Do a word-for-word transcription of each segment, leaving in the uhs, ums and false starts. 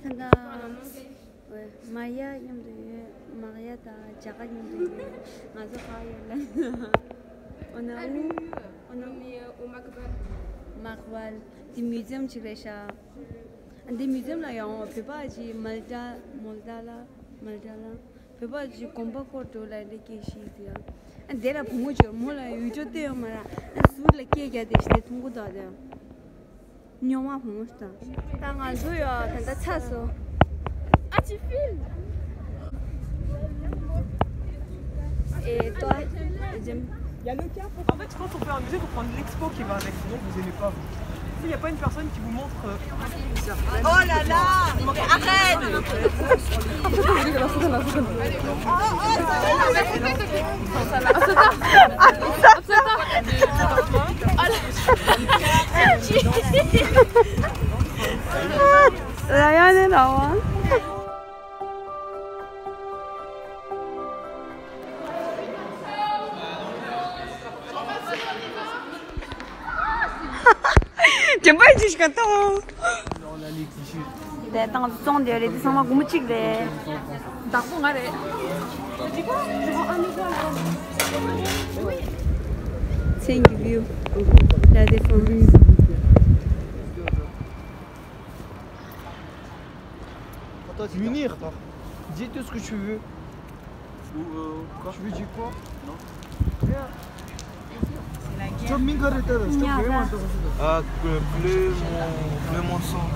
ད་ལྟ་མ་ཡ་མཉམ་དུ་ཡོད། མ་ཡ་དང་ཇ་ག་མཉམ་དུ་ཡོད། ང་ཚོ་ཁ་ཡོད་ལ། འོ་ན་འོ་ན་མག་ཝལ། འདི་མིའུ་ཛི་ཡམ་ཅིག་རེད་ཤག་འདི་མིའུ་ཛི་ཡམ་ལ་ཡང་བོད་པ་ཅིག་མལ་ཏ་མོལ་ཏ་ལ་མལ་ཏ་ལ། བོད་པ་ཅིག་གོམ་པ་སྐོར་འགྲོ་ལ་འདི་སྐད་ཤེས་ཟེར་ཡ། ཨ་དེ་ལ་བུ་མོ་ཅིག་མོ་ལ་ཡུལ་ཅོ་སྟེ་ཡོད་མ་ར། ཨ་ཟུར་ལ་སྐད་རྒྱག་དེ་ཞིག་དེ་མཐོང་གོ་ད་དེ། ཉོ་མ་བུ་མོ་ཞིག་དང་། ད་ང་ཚོ་ཡོད་ད་ལྟ་ཚ་སོ། ཨ་ཅི་ཕིལ། ཨེ་ཏོ། ཨེ་ཇེམ། En fait, je pense qu'on fait un musée pour prendre l'expo qui va avec. Sinon, vous aimez pas, vous. Il n'y a pas une personne qui vous montre. Euh... Oh là là, mais arrête. Ryan and Awan. ཅན་པ་ཅི་ཞིག་ག་ཏོ། དེ་དང་བཙོང་དེ་རེད། དེ་ཚང་མ་སྒོར་མོ་གཅིག་རེད། བདག་པོ་ང་རེད། མཚན་གྱི་བིའུ། ལ་དེ་ཕོན། Munir, dis tout ce que tu veux. Ou, euh, quoi ? Tu veux dire quoi ? Non. Rien. Stop, Minka, arrête, stop, vraiment, stop. Ah, que pleut mon, pleut mon sang.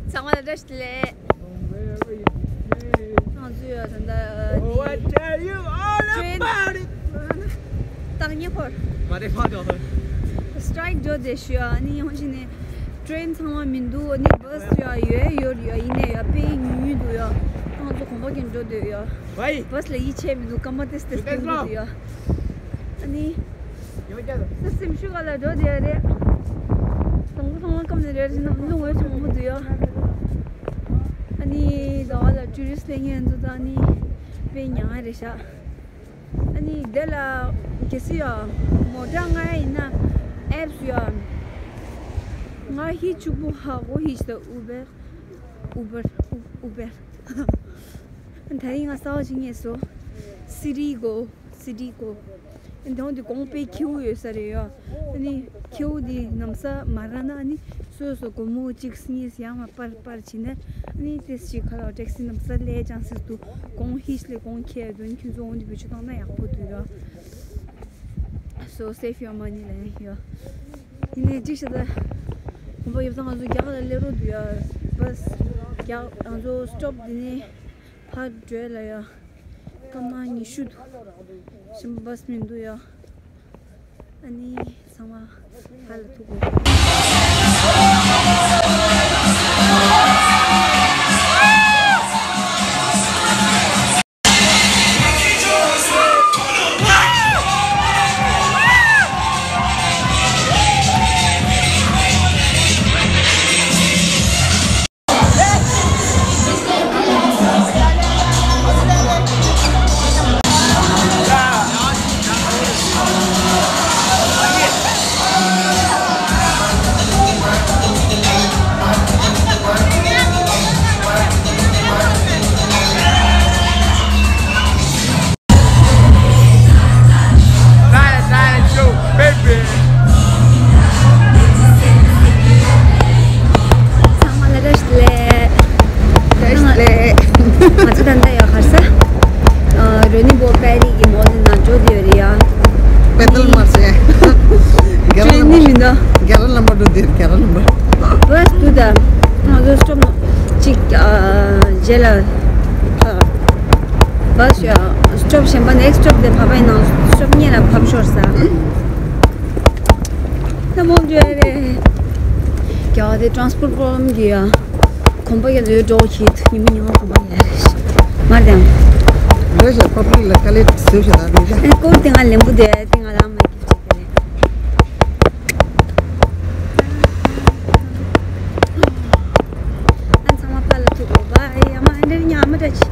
ཚང་མ་ལ་བཀྲ་ཤིས་བདེ་ལེགས། ང་ཚོ་ཡོད་ད་ལྟ། Oh, I tell you all about it. བཏང་ཉེ་འཁོར། མ་རེད་ཕ་ག་སི་ཊི་རའི་ཀི་འགྲོ་བསྡད་ཤག་ཨ་ནི་ཡང་ཞིག་ནས་ཊེ་རེན་ཚང་མ་མི་འདུག་ཨ་ནི་བྷ་སི་ཡ་ཡོད་ཡོད་ཡོད། ཡིན་ནའི་ཡ་དཔེ་ཉུང་ཉུང་འདུག་ཡ། ང་ཚོ་གོམ་པ་གྱོན་འགྲོ་འདོད་ཡ། བྷ་སི་ལ་ཡིད་ཆེས་མི་འདུག་སྐར་མ་ཏེ་སི་ཏེ་སི་སྟོན་གྱི་འདུག་ཡ། ཨ་ནི་ས་སེམས་ཤུགས་ག་ལ་འགྲོ་བསྡད་ཡ་རེད། དང་པོ་ཚང་མ་སྐམ་ནས་རེད། རེད་ན་རླུང་འོད་ཆེན་པོ་འདུག་ཡ། ཨ་ནི་ཟླ་བ་ལ་ཊུ་རི་སི་ཊི་སླེབས་མཁན་ཚོ་ད་ཨ་ནི་དཔེ་མྱངས་རེད་ཤག་ཨ་ནི་དེ་ལ་གལ་སྲིད་ཡ་མོ་ཊ་ང་ཡིན་ན་ཨེབ་སི་ཡ། ང་ཧི་ཆུག་པོ་ཧ་གོ་ཧི་ཆི་ད་ཨུ་བེར། ཨུ་བེར། ཨུ་བེར། ད་རིང་ང་གསར་པ་ཞིག་རྙེད་སོང་། སི་རི་གོ། སི་རི་གོ། དེ་འོ་དེ་གོང་དཔེ་ཁེའུ་ཡོད་ས་རེད་ཡ། ཨ་ནི་ཁེའུ་དེ་ནམ་ས་མ་ར་ན་ཨ་ནི་སོ་སོ་སྒོར་མོ་གཅིག་གཉིས་ཡང་མ་པར་པར་བྱས་ནས་ཨ་ནི་ཏེ་ཞིག་ཁ་ལ་ཊེག་སི་ནམ་ས་ལས་ཅང་སྲིད་དུ་གོང་ཧི་ཤི་ལས་གོང་ཁེ་དོན་ཁྱོད་ཚོ་འོང་དུས་བེད་སྤྱོད་བཏང་ན་ཡག་པོ་འདུག་ཡ། So save your money ལ་ཡ། ཡིན་ནའི་གཅིག་བྱས་ད་གོམ་པ་ཡོད་ཙང་ང་ཚོ་རྒྱ་གར་ལ་སླེབས་རོགས་འདུག་ཡ། བྷ་སི་རྒྱ་ང་ཚོ་སི་ཊོབ་འདི་ནས་ཕར་བགྲོད་ལ་ཡ། སྐར་མ་ཉི་ཤུ་འདུག་གཞན་པ་བྷ་སི་མི་འདུག་ཡ། ཨ་ནི་ཚང་མ་ཕར་ལ་ཐུག་དགོས། ཚང་མ་ལ་བཀྲ་ཤིས་བདེ་ལེགས། བཀྲ་ཤིས་བདེ་ལེགས། ང་ཚོ་ད་ལྟ་ཡ་ག་རེ་ཟ། ཨ། རོ་ནི་བོ་པེ་རི་གི་མོལ་ནང་འགྲོ་བསྡད་ཡོད་རེད་ཡ། པེ་ཏལ་མ་ཟེར། ཊེ་རེན་ནི་མི་འདུག་རྒྱ་ར་ལམ་པ་འགྲོ་བསྡད་ཡོད། རྒྱ་ར་ལམ་པ། བྷ་སི་འདུག་ད། ང་ཚོ་སི་ཊོབ་ནང་གཅིག་ཨ། རྗེས་ལ། ཨ། བྷ་སི་ཡ། སི་ཊོབ་གཞན་པ་ནེག་སི་ཊོབ་དེ་བབས་པ་ཡིན་ན་སི་ཊོབ་གཉིས་ལ་བབས་ཤོར་ས། ད་མོ་འགྲོ་ཡ་རེད། རྒྱ་གར་དེ་ཊེ་རན་སི་པོར་ཊི་པོ་རོ་བི་ལེམ་གི་ཡ། གོམ་པ་ཡ་ལོས་འགྲོ་གི་ཉི་མ་ཉི་མ་གོམ་པ་ཡ་རེད། མར་དང་། འགྲོ་ཞེས་པབ་ལིག་ལ་དཀའ་ལས་བཟོས་ཞེས་དང་མི་འདྲ། ཨ་ནི་ཀོ་དེ་ང་ལེན་པོ་དེ་དེ་ང་ལ་མ་གི་ཅིག་དེ་རེད། ཨ་ཚང་མ་ཕར་ལ་ཐུག་གོ་བ་ཡ་མ་འདྲ་ཉ་མ་འདྲ་ཅི།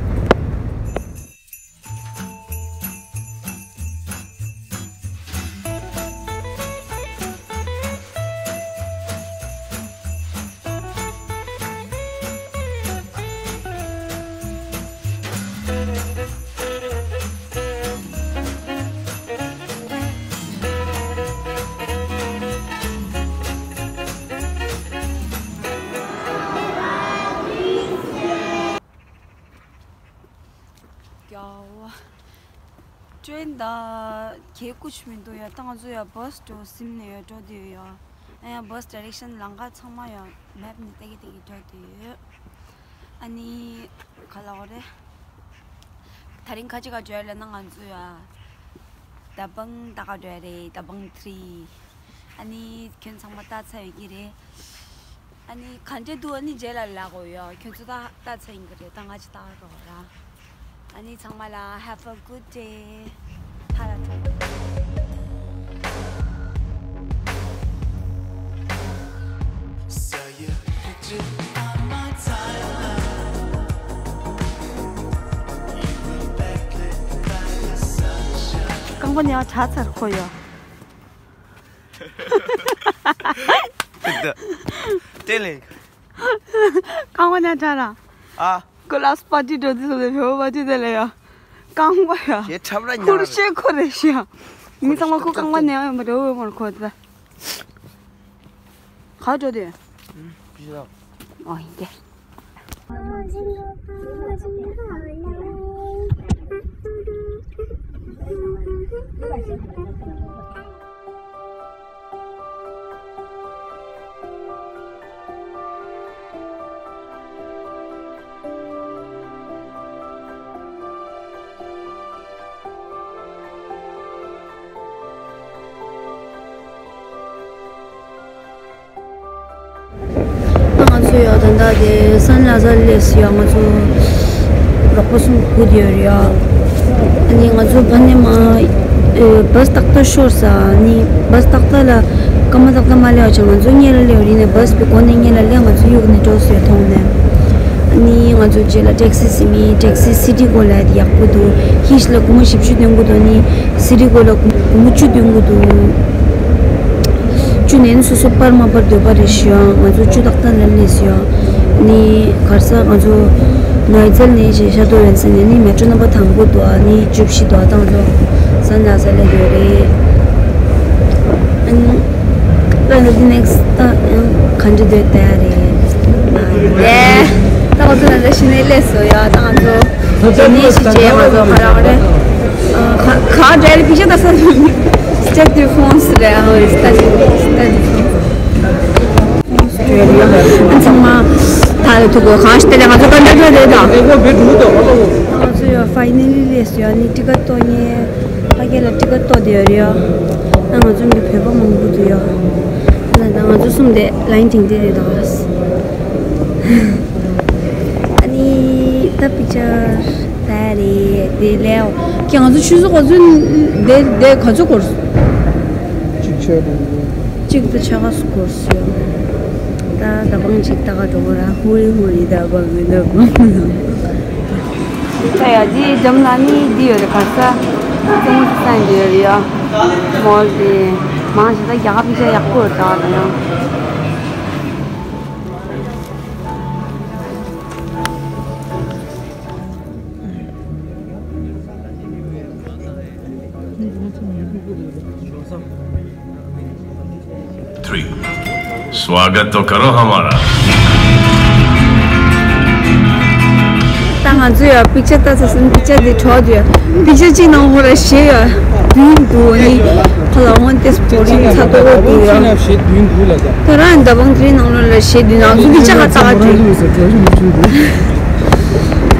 ཡའོ། ཊེན་ད་གས་ཀུ་ཆུ་མི་འདུག་ཡ། ད་ང་ཚོ་ཡ་བྷ་སི་འགྲོ་སིམ་ནས་ཡ་འགྲོ་དུས་ཡ། ཨ་ཡ་བྷ་སི་ཌའི་རེག་ཤན་ལམ་ཁ་ཚང་མ་ཡ་མེབ་ནས་ལྟ་གི་ལྟ་གི་འགྲོ་དུས་ཡ། ཨ་ནི་ག་ལ་འོ་རེད། ད་རིང་ཁ་ཅིག་ག་འགྲོ་ཡ་ལབ་ན་ང་ཚོ་ཡ། ད་བང་ད་ག་འགྲོ་ཡ་རེད། ད་བང་ཐི་རི། ཨ་ནི་ཁྱོད་ཚང་མ་ལྟ་ཚར་ཡོད་ཀྱི་རེད། ཨ་ནི་ག་འདྲ་འདུག་ཨ་ནི་རྗེས་ལ་ལབ་དགོས་ཡོད། ཁྱོད་ཚོ་ད་ལྟ་ཚར་ཡིན་གྱི་རེད། ད་ང་ཅི་ལྟ་རོགས་ར། ཨ་ནི་ཚང་མ་ལ་have a good day. ཧ་ལ་ཐུག་རྐང་པ་ནས་ཡང་དྲག་ཚར་ཁོ་ཡོད། དེ་ལས། རྐང་པ་ནས་དྲག་ར། ཨ། ཁོ་ལ་སི་པར་ཊི་འགྲོ་དུས་སོ་དེ་བོད་པ་པར་ཊི་དེ་ལ་ཡ། རྐང་པ་ཡ། ཞེ་ཁྲབ་ར་ཉག་ཁུར་ཤེས་ཁོ་རེ་ཤེས། མི་ཚང་མ་ཁོ་རྐང་པ་ནས་ཡང་མ་འགྲོ་བའི་མོར་ཁོ་ད། ག་འགྲོ་དེ། ཨོ་ཡིན་གྱི། ང་ཚོ་ཡོད་ད་ལྟ་དེ་སན་ལ་ཟ་སླེབས་ཡོད། ང་ཚོ་རོགས་པ་གསུམ་སྒུག་ཡོད་རེད་ཡ། ཨ་ནི་ང་ཚོ་ཕ་ནས་མ་བྷ་སི་ཏག་ཏག་ཤོར་ས། ཨ་ནི་བྷ་སི་ཏག་ཏག་ལ་སྐར་མ་ཏག་ཏག་མ་སླེབས་བ་ཆ་ང་ཚོ་སྔོན་ལ་སླེབས་ཡོད་རེད། ནས་བྷ་སི་པའི་སྒོ་ནས་སྔོན་ལ་སླེབས། ང་ཚོ་གཡུག་ནས་འགྲོ་སོང་ཡ་མཐོང་ནས། ཨ་ནི་ང་ཚོ་རྗེས་ལ་ཊེག་སི་ཟིན་མི་ཊེག་སི་སི་ཊི་གོ་ལ་ཡག་པོ་འདུག་ཧི་ཤི་ལ་སྒོར་མོ་བཞི་བཅུ་འདོན་གི་འདུག་ནི་སི་ཊི་གོ་ལ་སྒོར་མོ་བཅུ་འདོན་གི་འདུག་བཅུ་ནས་ནི་སོ་སོ་པར་མ་པར་འདོད་པ་རེད་ཞུ་ཡང་། ང་ཚོ་བཅུ་ཏག་ཏག་ལ་སླེབས་ཡོད། ནི་གར་ས་ང་ཚོ་ནོར་ཛལ་ནས་ཞེ་ཤ་དོ་ཡོན་སན་ནས་ནི་མེ་ཊྲོ་རྣམ་པ་དང་པོ་འདུག་ནི་བཅུ་བཞི་འདུག་ཏང་ཚོ་སན་ལ་ས་ལ་འདོད་རེད། ཨ་ནི། ད་ནི་ནེག་སི་ཊི་ད་ཡང་ག་འདྲ་འདོད་ལྟ་ཡ་རེད། ལེ། ད་ང་ཚོ་ལ་ད་ཕྱི་ནས་སླེབས་སོང་ཡ། ད་ང་ཚོ་ཇེ་ནས་ཤི་ཇེ་ང་ཚོ་ག་རང་རེད། ག་ག་འདྲ་རེད། པི་ཅར་ད་ས་སི་ཊེ་ཌི་ཡུ་ཧྥོན་སི་རེད། ཨ་ནི་སི་ཊེ་ཌི་ཡུ་ཧྥོན་སི། ཨ་ཚང་མ་ད་ལ་ཐུག་གོ་གང་ཞིག་དེ་ལས་ང་ཚོ་ག་འདྲ་འདྲ་རེད་ད། ང་ཚོ་ཡ་ཕའི་ནལ་ལི་སླེབས་སོང་ཡ། ནི་ཊི་ཀེ་ཊི་གཏོང་མཁན། ཕ་གི་ལ་ཊི་ཀེ་ཊི་གཏོང་བསྡད་ཡོད་རེད་ཡ། ཨ་ང་ཚོ་མི་བོད་པ་མང་པོ་འདུག་ཡ། ཨ་ད་ང་ཚོ་གསུམ་དེ་ལའིན་དེང་དེ་རེད་ད། ཨ་ནི་ད་པི་ཅར་ད་རེད་དེ་ལས། ཁྱེད་ང་ཚོ་ཆུ་ཚོད་ག་ཚོད་དེ་དེ་ག་ཚོད་འགོར་སོང་། གཅིག་ཆ་གང་། གཅིག་ཏུ་ཆ་ག་སུ་སྐོར་སུ་ཡོད། ད་ད་བང་གཅིག་ད་ག་འགྲོ་གོ་ར། ཧུ་རི་ཧུ་རི་ད་བང་གི་ད་བང་། ད་ཡ་ཇི་འཇམ་ན་ནི་འདི་ཡོད་རེད། ག་ས་ཙུང་སན་འདི་ཡོད་རེད་ཡ། མོལ་འདི་མང་ཞིག་ད་རྒྱ་གར་པི་ཤ་ཡག་པོ་རེད་ད་ད་ཡང་། Three. स्वागत तो करो हमारा। ད་ང་ཚོ་ཡ་པིག་ཅར་ལྟ་ཚར་སོང་། པིག་ཅར་འདི་གྲོགས་འདི་པིག་ཅར་གཅིག་ནང་ཧོ་ར་ཞེ་ཡ་བདུན་འདུག་ནི་ཁ་ལ་འོན་ཏེ་སྤོ་རིང་ཚ་ཏོ་གོ་འདུག་ཡ། ད་རང་ད་བང་དེའི་ནང་ལོགས་ལ་ཞེ་བདུན་ནང་ཚོ་པིག་ཅར་ཧ་ཙག་འདུག་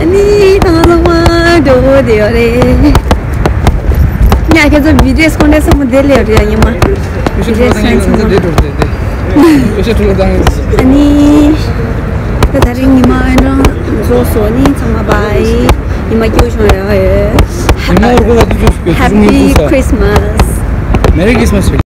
ཨ་ནི་ད་ང་ཚང་མ་འགྲོ་གོ་དེ་ཡོད་རེད། ཉ་ཁྱེད་ཚོ་བི་ཌི་ཨེས་ཁོང་ཁྲོ་ཚང་མ་དེ་ལས་རེད་ཡ། ཉི་མ་བི་ཌི་ཨེས་ཕྲན་ཚང་མ། ཨ་ནི་ད་ད་རིང་ཉི་མ་ཨེ་འདྲ་རྫོགས་སོང་ནི་ཚང་མ་བའི་ཉི་མ་སྐྱིད་པོ་བྱུང་ཡ་ཡོད། Happy Christmas. Merry Christmas.